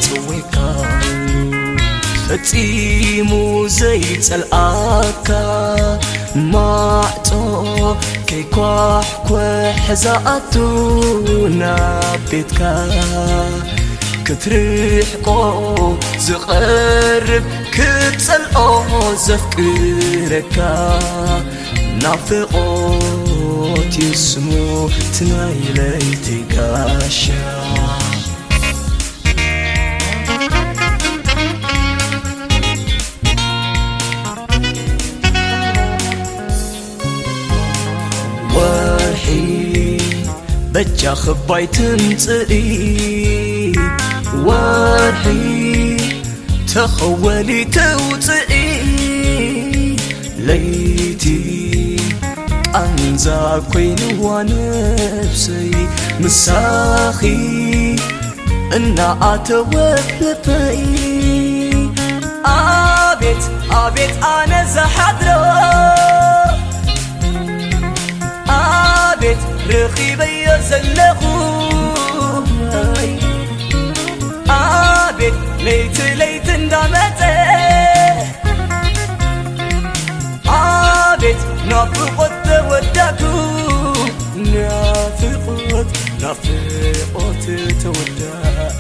ጽዊካ ፈጺሙ ዘይጸልኣካ ማዕጾ ከይኳሕኮሕ ዝኣቱ ናብ ቤትካ ክትርሕቆ ዝቐርብ ክትጸልኦ ዘፍቅረካ ናፍቖት እዩ ስሙ እቲ ናይ ለይቲ ጋሻ። ወርሒ በጃኺ ባይ ትምጽኢ፣ ወርሒ ተኸወሊ ትውጽኢ፣ ለይቲ ቃንዛ ኮይንዋ ነብሰይ ምሳኺ እናኣተወ ልበይ። ኣቤት ኣቤት ኣነ ዝሓድሮ፣ ኣቤት ረኺበዮ ዘለኹ፣ ኣቤት ለይቲ ለይቲ እንዳመጸ፣ ኣቤት ናፍቖት ተወዳእኩ፣ ናፍቖት ናፍቖት ተወዳእኩ።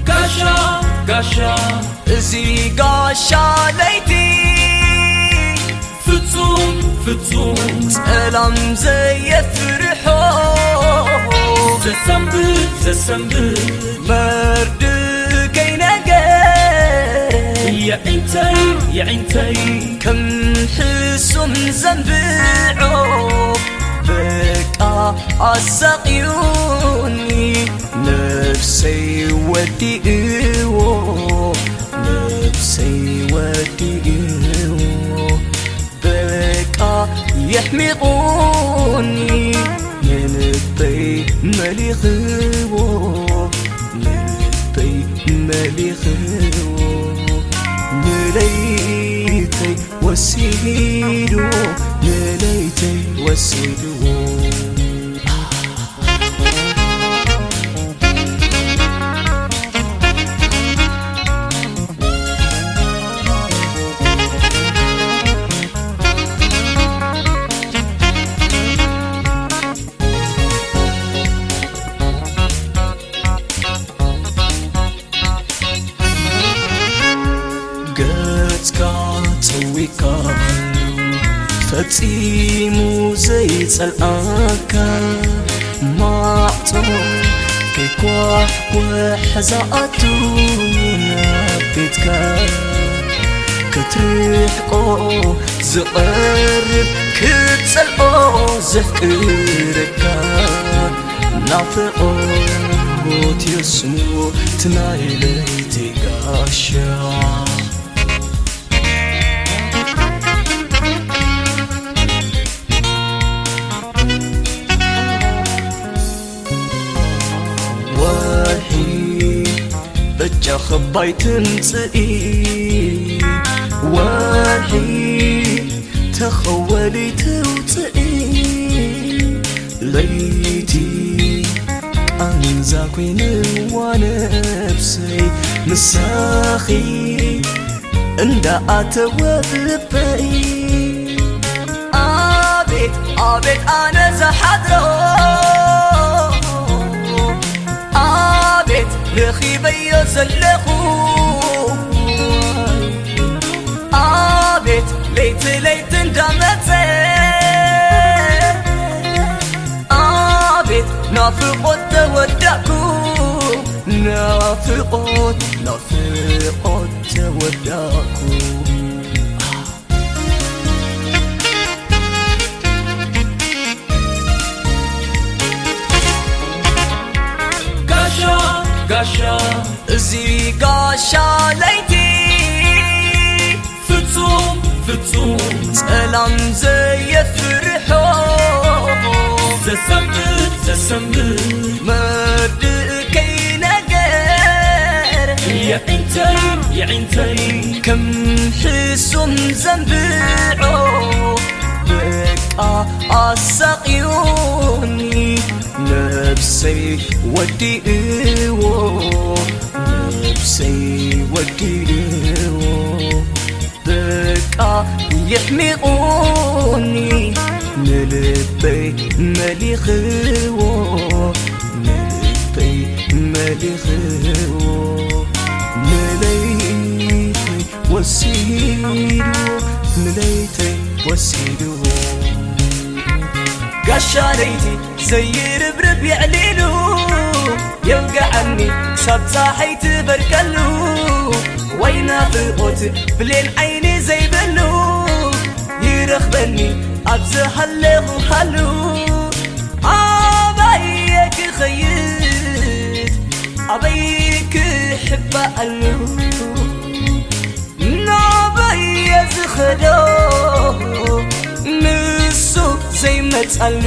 ጋሻ ጋሻ እዚ ጋሻ ለይቲ ፍጹም ፍጹም ጸላም ዘየፍርሖ ዘሰንብድ ዘሰንብድ መርድእ ከይነገር የዒንተይ የዒንተይ ከም ሕሱም ዘንብዖ በቃ ኣሳቕዩኒ ነብሰይ ወዲእዎ ነብሰይ ወዲእዎ በቃ የሕሚቑኒ ንልበይ መሊኽዎ ንልበይ መሊኽዎ ንለይተይ ወሲድዎ ንለይተይ ወሲድዎ። ገጽካ ጸዊካ ፈጺሙ ዘይጸልኣካ ማዕጾ ከይኳሕኳሕ ዝኣቱ ናብ ቤትካ ክትርሕቆ ዝቐርብ ክትጸልኦ ዘፍቅረካ ናፍቖት የስሙ እቲ ናይ ለይቲ ጋሻ። ወርሒ በጃኺ ባይ ትምጽኢ፣ ወርሒ ተኸወሊ ትውጽኢ፣ ለይቲ ቃንዛ ኮይንዋ ነብሰይ ምሳኺ እንዳኣተወ ብልበይ። ኣቤት ኣቤት ኣነ ዝሓድሮ፣ ኣቤት ረኺበዮ ዘለኹ፣ ኣቤት ለይቲ ለይቲ እንዳመጸ፣ ኣቤት ናፍቖት ተወዳእኩ፣ ናፍቖት ናፍቖት ተወዳእኩ። ጋሻ ጋሻ እዚ ጋሻ ለይቲ ፍጹም ፍጹም ጸላም ዘየፍርሖ ዘሰንብድ ዘሰንብድ መርድእ ከይነገር የዒንተይ የዒንተይ ከም ሕሱም ዘንብዖ ኣሳቕዩኒ ነብሰይ ወዲእዎ፣ ነብሰይ ወዲእዎ። በቃ የሕሚቑኒ ንልበይ መሊኽዎ፣ ንልበይ መሊኽዎ። ንለይተይ ወሲድዎ፣ ንለይተይ ወሲድዎ። ጋሻ ለይቲ ዘይርብርብ የዕሊሉ፣ የውግዓኒ ክሳብ ጸሓይ ትበርቀሉ። ወይ ናፍቖት ብሌን ዓይኒ ዘይብሉ፣ ይረኽበኒ ኣብ ዝሃለኹ ሃሉ። ኣበየ ክኸይድ ኣበይ ክሕባኣሉ፣ ናበየ ዝኸዶ ንሱ ዘይመጻሉ።